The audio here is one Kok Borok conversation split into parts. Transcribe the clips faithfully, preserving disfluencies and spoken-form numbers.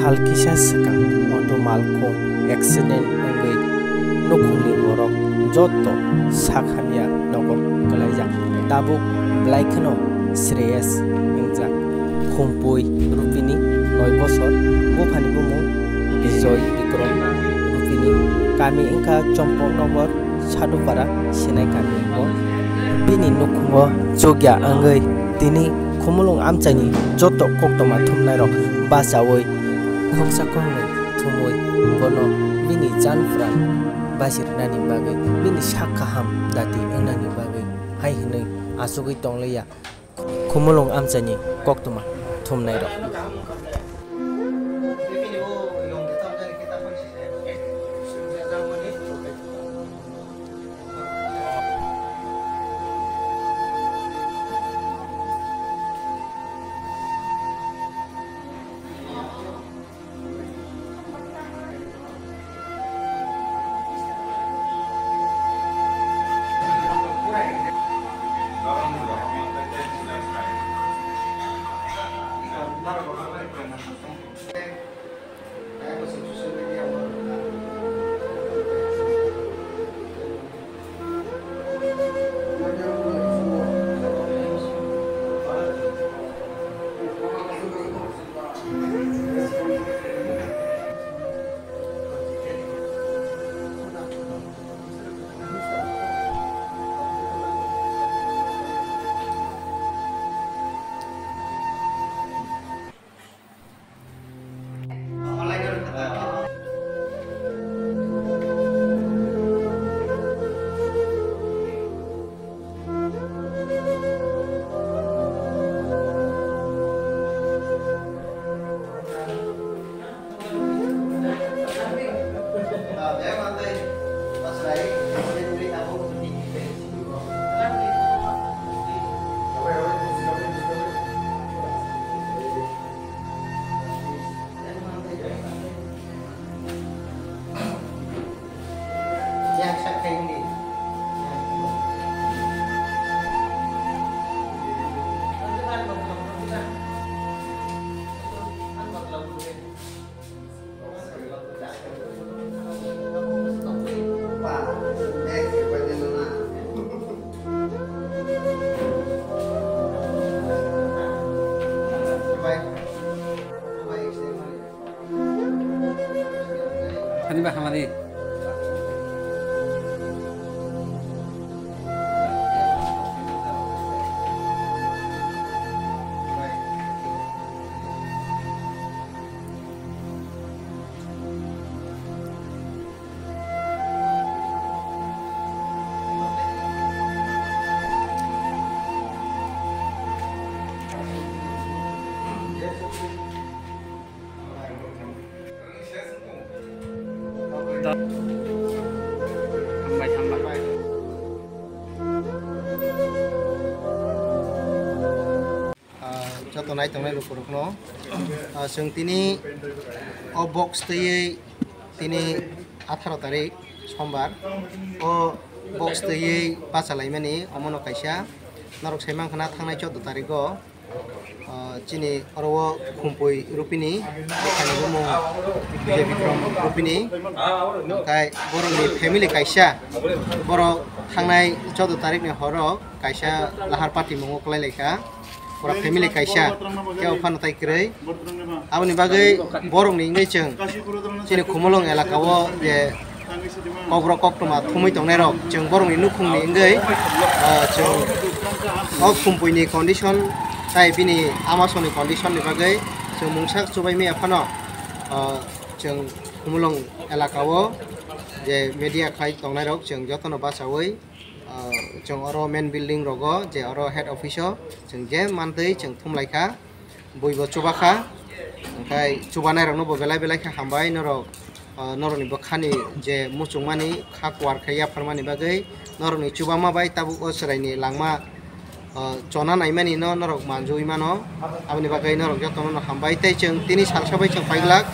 Sal kisa swkang auto malkhung accident wngwi nukhungni borok joto sak hamya nogo kwlaijak. Tabuk belai kheno Shreyas wngjak. Khumpui Rupini, noi bosor, buphani bumung Bijoy Bikrom Rupini, kami wngkha Chompoknogor, Sadupara, Sinai kami o. Bini nukhungo chukya wngwi tini Khumulwng amchaini joto koktwma thumnairok bachaui khoksa khoknwi thumwi bono bini jan pran bachirwnani bagwi, bini sak kaham dati wngnani bagwi hai hwnwi achugwi tonglia. Khumulwng amchaini koktwma thumnairok. Ani ba hamari. Hambai, hambai. Ah, joto nai tongnai lukurokno, ah, chwng tini o box twiwi tini atharo tarik sombar o box twiwi bacha laimani omono kaisa norok sai mankha na thangnai chordo tarigo, ah, chini oro o Khumpui Rupini, buphani bumung Bijay Bikrom Rupini, hwnkhe borokni family kaisa, borok thangnai chordo tarikni horo kaisa lahar party mungo kwlai laikha. Pura family kaisa, kebo phano tai kwrwi. Aboni bagwi borokni wngwi chwng chini Khumulwng elaka o je kokrok koktwma thumwi tongnairok, chwng borokni nukhungni wngwi, ah, chwng o Khumpuini condition tai bini amasongni condition ni bagwi chwng mungsa chubaimaya phano, ah, chwng Khumulwng elaka o je media khai tongnairok chwng jotono bachaui, ah, chwng oro main building rogo, je oro head office o chwng je mantwi chwng thumlaikha, buibo chubakha, hwnkhe chubanairokno bo belai belai khe hambai norok, ah, norokni bwkhani je muchungmani kha kuar khe yapharmani bagwi norokni chubama bai tabuk o chwraini langma, ah, chona naimani no norok manjui mano, aboni bagwi norok jotono no hambai tei chwng tini salsa bai chwng paiglak,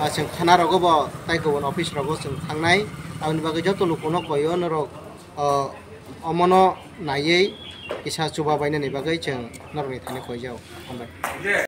ah, chwng khana rogo bo tai kubun office rogo chwng thangnai, aboni bagwi joto lukuno koi o norok. O, omono naiwi kisa chuba bainani bagwi chwng norokni thani khoijao. Hambai.